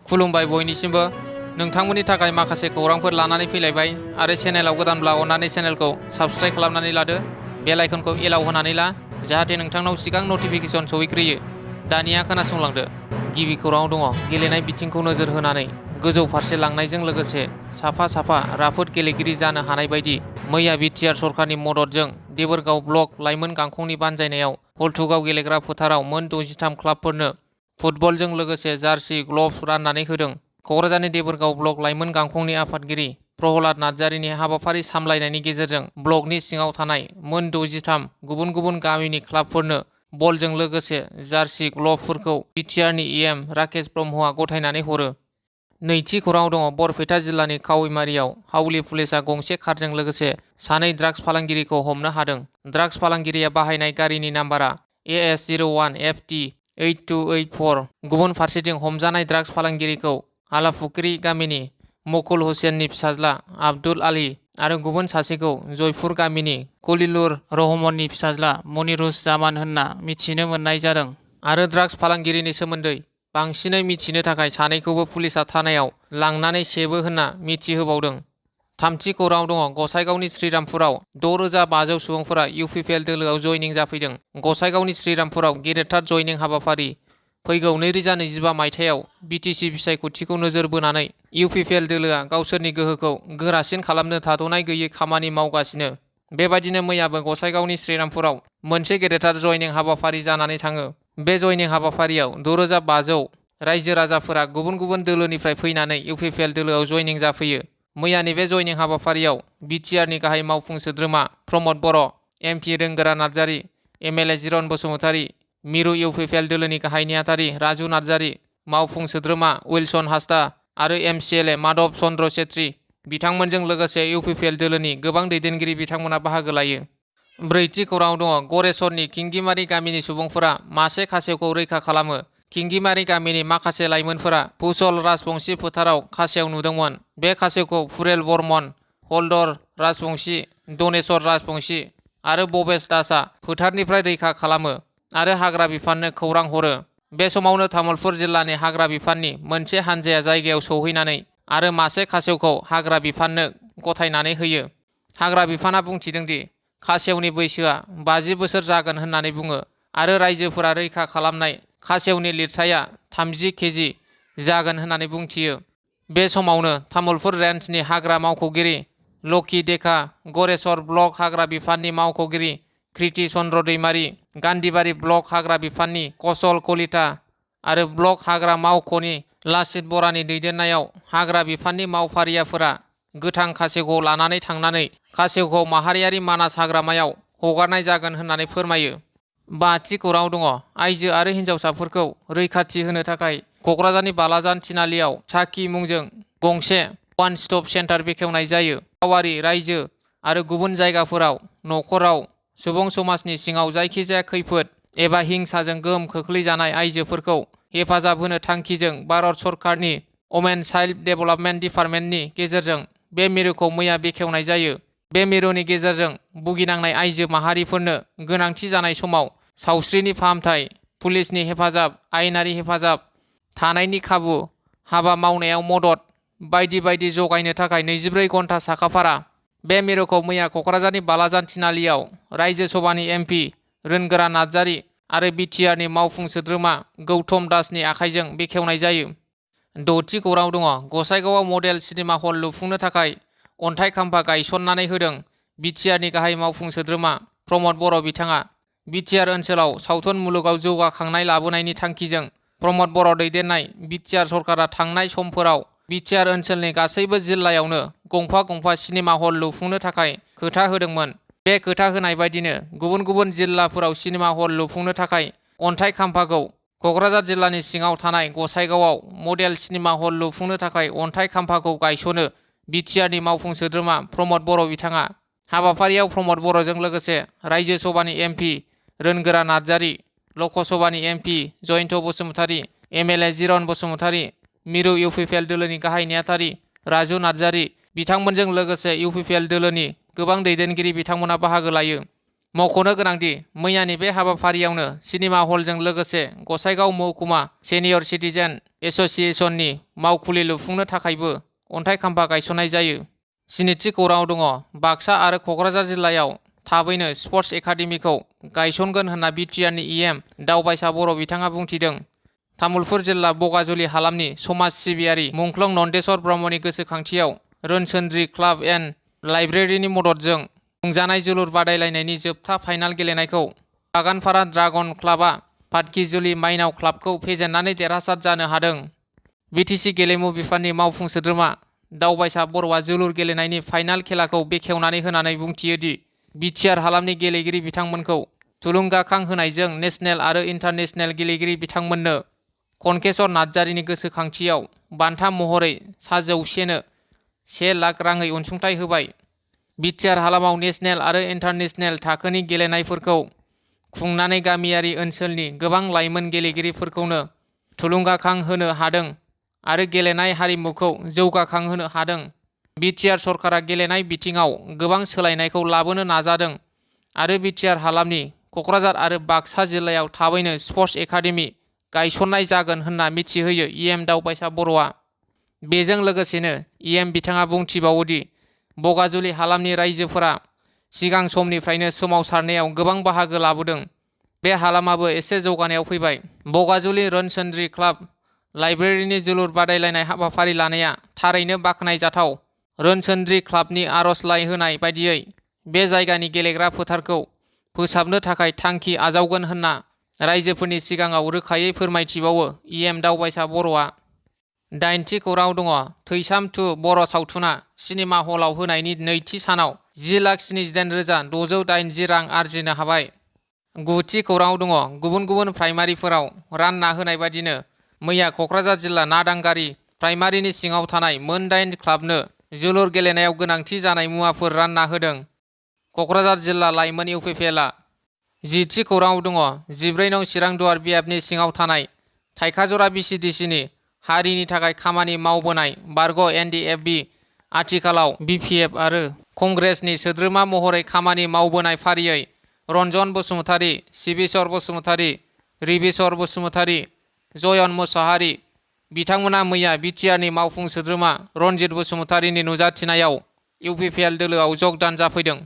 खुलुमबाय बयनिसिमबो नोंथांमोननि थाखाय माखासे खौरांफोर लानानै फैलायबाय आरो चेनेलाव गोदानब्ला अन्नानै चेनेलखौ साबस्क्राइब खालामनानै लादो बेल आइकनखौ एलाव होनानै ला जाहाथे नोंथांनाव सिगां नटिफिकेसन सौहैग्रोयो। दानिया खोनासंलांदो। गिबि खौराङाव दङ गेलेनाय बिथिंखौ नोजोर होनानै गोजौ फारसे लांनायजों लोगोसे साफा राफोद गेलेगिरि जानो हानाय बायदि मैया बिटिआर सरकारनि मददजों देबोरगाव ब्लक लाइमोन गांखंनि बानजायनायाव हलथुगाव गेलेग्रा फोथाराव मोन 63 क्लाबफोरनो फुटबलजों लोगोसे जार्सि ग्लभ्स राननानै होदों। क'क्राझारनि देबोरगाव ब्लक लाइमोन गांखंनि आफादगिरि प्रहलाद नार्जारिनि हाबाफारि सामलायनायनि गेजेरजों ब्लकनि सिङाव थानाय मोन 63 गुबुन गुबुन गामिनि क्लाबफोरनो बलजों लोगोसे जार्सि ग्लभ्सफोरखौ बिटिआरनि इएम राकेश ब्रह्मआ गथायनानै हरो। नैथि खौराङाव दङ बरपेटा जिल्लानि कावैमारियाव हाउलि पुलिसआ गंसे कारजों लोगोसे सानै ड्राग्स फालांगिरिखौ हमनो हादों। ड्राग्स फालांगिरिया बाहायनाय गारिनि नाम्बारा AS01FT 8284। गुबुन फारसेथिं हमजानाय ड्राग्स फालांगिरिखौ आलाफुख्रि गामिनि मकुल हुसेननि फिसाज्ला आब्दुल आली आरो गुबुन सासेखौ जयपुर गामिनि खलिलुर रहमाननि फिसाज्ला मनिरुज जामान होनना मिथिनो मोननाय जादों। आरो ड्राग्स फालांगिरिनि सोमोन्दै बांसिनै मिथिनो थाखाय सानैखौबो पुलिसआ थानायाव लांनानै सेबो होनना मिथिहोबावदों। थामथि खौराङाव दङ गसाइगावनि श्रीरामपुराव 6500 सुबुंफोरा इउपिपिएल दोलोआव जयनिं जाफैदों। गसाइगावनि श्रीरामपुराव गेदेरथार जयनिं हाबाफारि फैगौ 2025 मायथाइयाव बिटिसि बिसायख'थिखौ नोजोर बोनानै इउपिपिएल दोलोआ गावसोरनि गोहोखौ गोरासिन खालामनो थाद'नाय गैयै खामानि मावगासिनो। बेबायदिनो मैयाबो गसाइगावनि श्रीरामपुराव मोनसे गेदेरथार जयनिं हाबाफारि जानानै थाङो। बे जयनिं हाबाफारियाव 6500 रायजो राजाफोरा गुबुन गुबुन दोलोनिफ्राय फैनानै इउपिपिएल दोलोआव जयनिं जाफैयो। मैयानि बे जयनिं हाबाफारियाव बिटिआरनि गाहाय मावफुं सोद्रोमा प्रमद बर', एमपि रोंगोरा नार्जारि, एमएलए जिरन बसुमतारि, मिरु इउपिपिएल दोलोनि गाहाय नेहाथारि राजु नार्जारि, मावफुं सोद्रोमा उइलसन हासदा आरो एमसिएलए माधव चन्द्र छेत्री बिथांमोनजों लोगोसे इउपिपिएल दोलोनि गोबां दैदेनगिरि बिथांमोना बाहागो लायो। ब्रैथि खौराङाव दङ गरेस्वरनि किंगिमारि गामिनि सुबुंफोरा मासे खासेवखौ रैखा खालामो। किंगिमारि गामिनि माखासे लाइमोनफोरा फुसल राजबंशी फोथाराव खासेव नुदोंमोन। बे खासेवखौ फुरेल बर्मन, हलधर राजबंशी, दनेश्वर राजबंशी आरो भबेश दासआ फोथारनिफ्राय रैखा खालामो आरो हाग्रा बिफाननो खौरां हरो। बे समावनो तामुलपुर जिल्लानि हाग्रा बिफाननि मोनसे हानजाया जायगायाव सौहैनानै आरो मासे खासेवखौ हाग्रा बिफाननो गथायनानै होयो। हाग्रा बिफाना बुंथिदों दि खासेवनि बैसोआ 50 बोसोर जागोन होननानै बुङो आरो रायजोफोरा रैखा खालामनाय खासेवनि लिरथाया 30 केजि जागोन होननानै बुंथियो। बे समावनो तामुलपुर रेन्जनि हाग्रा मावख'गिरि लकी डेका, गरेस्वर ब्लक हाग्रा बिफाननि मावख'गिरि कृति चन्द्र दैमारि, गान्धीबारि ब्लक हाग्रा बिफाननि कसल कलिता आरो ब्लक हाग्रा मावख'नि लासित बरानि दैदेननायाव हाग्रा बिफाननि मावफारियाफोरा गोथां खासेवखौ लानानै थांनानै खासेवखौ माहारियारि मानास हाग्रामायाव हगारनाय जागोन होननानै फोरमायो। बाथि खौराङाव दङ आइजो आरो हिन्जावसाफोरखौ रैखाथि होनो थाखाय क'क्राझारनि बालाजान थिनालियाव साखि मुंजों गंसे वान स्टप सेन्टार बेखेवनाय जायो। गावारि, रायजो आरो गुबुन जायगाफोराव नखराव सुबुं समाजनि सिङाव जायखिजाया खैफोद एबा हिंसाजों गोहोम खोख्लैजानाय आइजोफोरखौ हेफाजाब होनो थांखिजों भारत सरकारनि वमेन चाइल्ड डेभेलपमेन्ट डिपार्टमेन्टनि गेजेरजों बे मिरुखौ मैया बेखेवनाय जायो। बे मिरुनि गेजेरजों भुगिनांनाय आइजो माहारिफोरनो गोनांथि जानाय समाव सावस्रिनि फाहामथाय, पुलिसनि हेफाजाब, आयेनारि हेफाजाब, थानायनि खाबु, हाबा मावनायाव मदद बायदि बायदि जगायनो थाखाय 24 घन्टा साखाफारा। बे मिरुखौ मैया क'क्राझारनि बालाजान थिनालियाव रायजो सभानि एमपि रोनगोरा नार्जारि आरो बिटिआरनि मावफुं सोद्रोमा गौतम दासनि आखाइजों बेखेवनाय जायो। द'थि खौराङाव दङ गसाइगावआव मडेल सिनेमा हल लुफुंनो थाखाय अन्थाइ खाम्फा गायसननानै होदों बिटिआरनि गाहाय मावफुं सोद्रोमा प्रमद बर' बिथाङा। बिटिआर ओनसोलाव सावथुन मुलुगाव जौगाखांनाय लाबोनायनि थांखिजों प्रमद बर' दैदेननाय बिटिआर सरकारा थांनाय समफोराव बिटिआर ओनसोलनि गासैबो जिल्लायावनो गंफा गंफा सिनेमा हल लुफुंनो थाखाय खोथा होदोंमोन। बे खोथा होनाय बायदिनो गुबुन गुबुन जिल्लाफोराव सिनेमा हल लुफुंनो थाखाय अन्थाइ खाम्फाखौ क'क्राझार जिल्लानि सिङाव थानाय गसाइगावआव मडेल सिनेमा हल लुफुंनो थाखाय अन्थाइ खाम्फाखौ गायसनो बिटिआरनि मावफुं सोद्रोमा प्रमद बर' बिथाङा। हाबाफारियाव प्रमद बर'जों लोगोसे रायजो सभानि एमपि रोनगोरा नार्जारि, लकसभानि एमपि जयन्त बसुमतारि, एमएलए जिरन बसुमतारि, मिरु इउपिपिएल दोलोनि गाहाय नेहाथारि राजु नार्जारि बिथांमोनजों लोगोसे इउपिपिएल दोलोनि गोबां दैदेनगिरि बिथांमोना बाहागो लायो। मख'नो गोनांदि मैयानि बे हाबाफारियावनो सिनेमा हलजों लोगोसे गसाइगाव महकुमा सेनियर सिटिजेन एस'सिएशननि मावखुलि लुफुंनो थाखायबो अन्थाइ खाम्फा गायसननाय जायो। स्निथि खौराङाव दङ बाक्सा आरो क'क्राझार जिल्लायाव थाबैनो स्पर्ट्स एकाडेमिखौ गायसनगोन होनना बिटिआरनि इएम दावबायसा बर' बिथाङा बुंथिदों। तामुलपुर जिल्ला बगाजुलि हालामनि समाज सिबियारि मुंख्लं नन्देस्वर ब्रह्मनि गोसोखांथियाव रोनसोन्द्रि क्लाब एन्ड लाइब्रेरिनि मददजों खुंजानाय जोलुर बादायलायनायनि जोबथा फाइनाल गेलेनायखौ बागानपारा ड्रागन क्लाबआ पाटकिजुलि माइनाव क्लाबखौ फेजेननानै देरहासार जानो हादों। बिटिसि गेलेमु बिफाननि मावफुं सोद्रोमा दावबायसा बर'आ जोलुर गेलेनायनि फाइनाल खेलाखौ बेखेवनानै होनानै बुंथियोदि बिटिआर हालामनि गेलेगिरि बिथांमोनखौ थुलुंगाखां होनायजों नेशनेल आरो इन्टारनेशनेल गेलेगिरि बिथांमोननो कनकेश्वर नार्जारिनि गोसोखांथियाव बान्था महरै सा 100नो 1 लाख राङै अनसुंथाइ होबाय। बिटिआर हालामाव नेशनेल आरो इन्टारनेशनेल थाखोनि गेलेनायफोरखौ खुंनानै गामियारि ओनसोलनि गोबां लाइमोन गेलेगिरिफोरखौनो थुलुंगाखां होनो हादों आरो गेलेनाय हारिमुखौ जौगाखांहोनो हादों। बिटिआर सरकारा गेलेनाय बिथिङाव गोबां सोलायनायखौ लाबोनो नाजादों आरो बिटिआर हालामनि क'क्राझार आरो बाक्सा जिल्लायाव थाबैनो स्पर्ट्स एकाडेमि गायसननाय जागोन होनना मिथिहोयो इएम दावबायसा बर'आ। बेजों लोगोसेनो इएम बिथाङा बुंथिबावोदि बगाजुलि हालामनि रायजोफोरा सिगां समनिफ्रायनो सोमावसारनायाव गोबां बाहागो लाबोदों। बे हालामाबो एसे जौगानायाव फैबाय। बगाजुलि रोनसोन्द्रि क्लाब लाइब्रेरिनि जोलुर बादायलायनाय हाबाफारि लानाया थारैनो बाख्नायजाथाव। रोनसोन्द्रि क्लाबनि आर'जलाइ होनाय बायदियै बे जायगानि गेलेग्रा फोथारखौ फोसाबनो थाखाय थांखि आजावगोन होनना रायजोफोरनि सिगाङाव रोखायै फोरमायथिबावो इएम दावबायसा बर'आ। 8थि खौराङाव दङ थैसाम 2 बर' सावथुना सिनेमा हलाव होनायनि नैथि सानाव 10,79,680 रां आरजिनो हाबाय। 9थि खौराङाव दङ गुबुन गुबुन प्राइमारिफोराव रानना होनाय बादिनो मैया क'क्राझार जिल्ला नादांगारि प्राइमारिनि सिङाव थानाय मोन 8 क्लाबनो जोलुर गेलेनायाव गोनांथि जानाय मुवाफोर रानना होदों। क'क्राझार जिल्ला लाइमोन इउपिपिएलआ 10थि खौराङाव दङ 14 नं चिरां दुवार बियाबनि सिङाव थानाय थाइखाजरा बिसिडिसिनि हारिनि थाखाय खामानि मावबोनाय बारग' एनडिएफबि आथिखालाव बिपिएफ आरो कंग्रेसनि सोद्रोमा महरै खामानि मावबोनाय फारियै रन्जन बसुमतारी, सिबिचर बसुमतारी, रिबिचर बसुमतारी, जयन मुसाहारि बिथांमोना मैया बिटिआरनि मावफुं सोद्रोमा रनजित बसुमतारीनि नुजाथिनायाव इउपिपिएल दोलोआव जगदान जाफैदों।